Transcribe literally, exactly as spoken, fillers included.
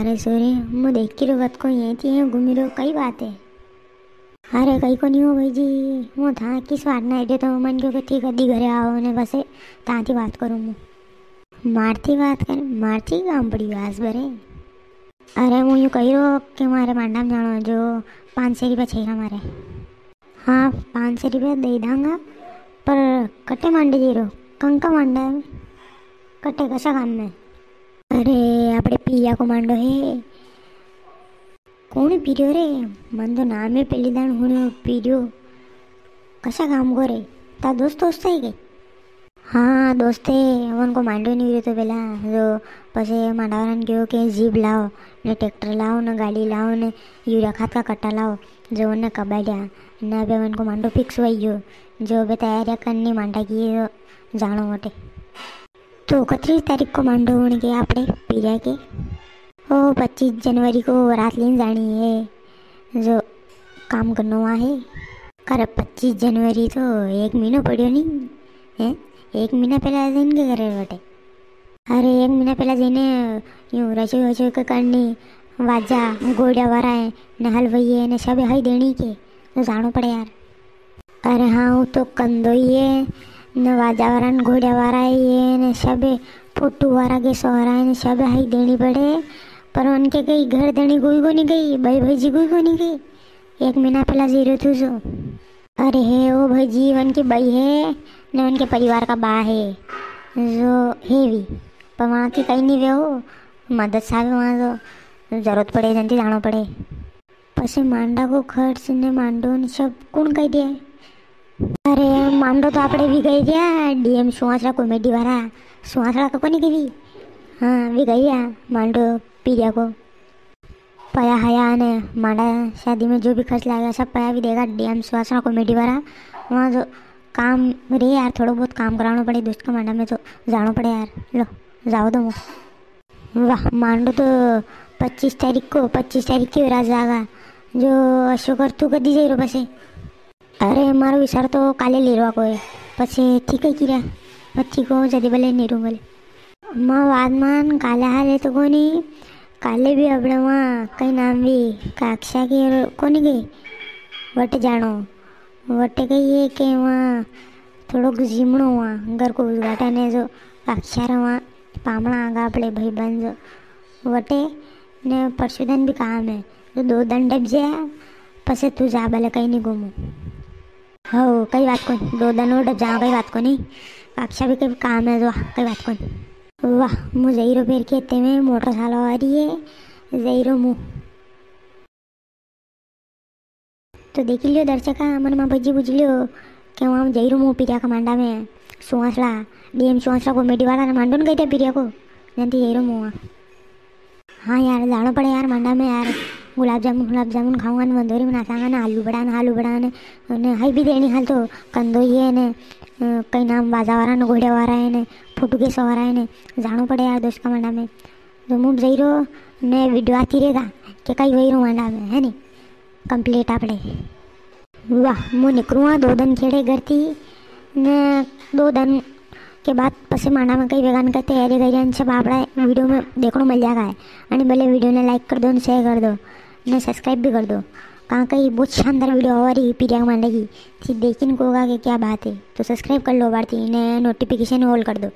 अरे सोरी, मु देखी रो कत को यहीं थी यहीं घूमी रो, कई बात है? अरे कई को नी हो भाई जी, मु था किस वाट ना आइडिया तो मन क्यों के थी कदी घरे आओ ने बसे तांती बात करूँ मु। मारती बात कर, मारती काम पड़ी आज बरे। अरे मु यूं कही रो कि मारे मांडा में जानो जो पाँच सौ रुपया चाहिए मारे। हाँ, पाँच सौ रुपया दे दांगा, पर कटे मांडे जी रो, कंका मांडा है, कटे कसा काम में? अरे, आपणे पिया को मांडो है। कौन पीरियो रे? मन तो नाम है पहली दान हुणो पीरियो। कसा काम को रे? ता दोस्त दोस्त है के? हाँ दोस्ते, उनको मांडो नहीं हुई तो पेला जो पसे मांडावारन क्यों के जीप लाओ, ने ट्रैक्टर लाओ, ने गाड़ी लाओ, ने यूरिया खाद का कट्टा लाओ, जो उन्हें कबाड़िया, ने अबे उनको मांडो फिक्स हुई गयो, जो अबे तैयारियां करनी मांडा की, जो जानो मोटे। तो कतरी तारीख को मांडो होने के आपने पीरिया के? ओ, पच्चीस जनवरी को रात लीन जानी है, जो काम करनो वहाँ है। अरे पच्चीस जनवरी तो एक महीनो पड़ियो नी है, एक महीना पहला दिन के करे बटे। अरे एक महीना पहला जईने यूं रसोई वसोई के करनी, वाजा, घोड़ा वारा है, ने हलवाई है, ने सब हाई देनी के, तो जानो पड़े यार। अरे हाँ, वो तो कंदो ही है, ने वाजा वारा ने घोड़ा वारा ही है, ने सब फोटू वारा के सोहरा है, ने सब हाई देनी पड़े। पर उनके कई घर देनी कोई को नी गई, भाई भाई जी कोई को नी गई। एक महीना पहला जीरो तू जो। अरे है, ओ भाई जी, उनकी बई है, ने उनके परिवार का बा है, जो है भी। पर वहाँ की कई नी वे हो, मदद साहब वहाँ जो जरूरत पड़े, जल्दी जानो पड़े। पसे मांडा को खर्च ने मांडो ने सब कुण कई दे? अरे, मांडो तो आपणे भी गई दिया, डीएम सुवासरा कॉमेडी वाला, सुवासरा का कोनी कही? हाँ, भी गई दिया मांडो पीरिया को। पया हया ने मांडा शादी में जो भी खर्च लागेगा, सब पया भी देगा डीएम सुवासरा कॉमेडी वाला। वहाँ जो काम रे यार, थोड़ो बहुत काम करानो पड़े दोस्त का मांडा में, तो जानो पड़े यार। लो, जाओ दो। वाह, मांडो तो पच्चीस तारीख को, पच्चीस तारीख की रात जागा। जो अशोक और तू कदी जाई रो पसे? अरे, मारो विचार तो काले लेरवा को है, पसे ठीक है किरा, पच्ची को जदी भले नेरू भले। माँ वाद मान, काले हाले तो कोनी, काले भी अपने वहाँ कई नाम भी काक्षा के कोनी गई, वटे जानो, वटे कही है के वहाँ थोड़ो जीमणो हुआ, घर को उद्घाटन है जो काक्षा रे वहाँ पामणा आगा आपणे भाई बन जो वटे ने परसों दन भी काम है, तो दो दन डब जे, पसे तू जा, भले कई नी घूमू। हो, कई बात कोनी, दो दन और डब जा, कई बात कोनी। काक्षा भी कई काम है, जो कई बात कोनी। वाह, मु जई रो फेर खेते में, मोटर चालवा री है, जई रो मु। तो देखी लियो दर्शका, मन माँ भजी बुझ लियो कि वहाँ जई रो मु पीरिया का मांडा में, सुवासड़ा, डीएम सुवासड़ा कॉमेडी वाला ने मांडो ने गई था पीरिया को, जंती जई रो मु वहाँ। हाँ यार, जानो पड़े यार मांडा में यार, गुलाब जामुन, गुलाब जामुन खाऊंगा ने, मंदोरी में नाचांगा ने, आलू बड़ा ने, आलू बड़ा ने, ने हाई भी देनी हाल तो कंदोई है ने, अ, कई नाम बाजा वाला ने, घोड़े वाला है ने, फोटू के सवारा है ने, जानो पड़े यार दोस्त का मांडा में। तो मु जई रो ने वीडियो आती रहेगा कि कई वही रो मांडा में, है नी, कंप्लीट आपड़े। वाह, मु निकरूँ दो दन खेड़े घर थी ने दो दन के बाद पसे मांडा में कई वेगा ने कई तैयारी करी, अन सब आपड़ा वीडियो में देखणो मिल जागा है। अने भले वीडियो ने लाइक कर दो, ने शेयर कर दो, ने सब्सक्राइब भी कर दो। कां कई बहुत शानदार वीडियो और ही पीरिया मांडा की थी, देखिन कोगा के क्या बात है। तो सब्सक्राइब कर लो बार थी, ने नोटिफिकेशन ऑल कर दो।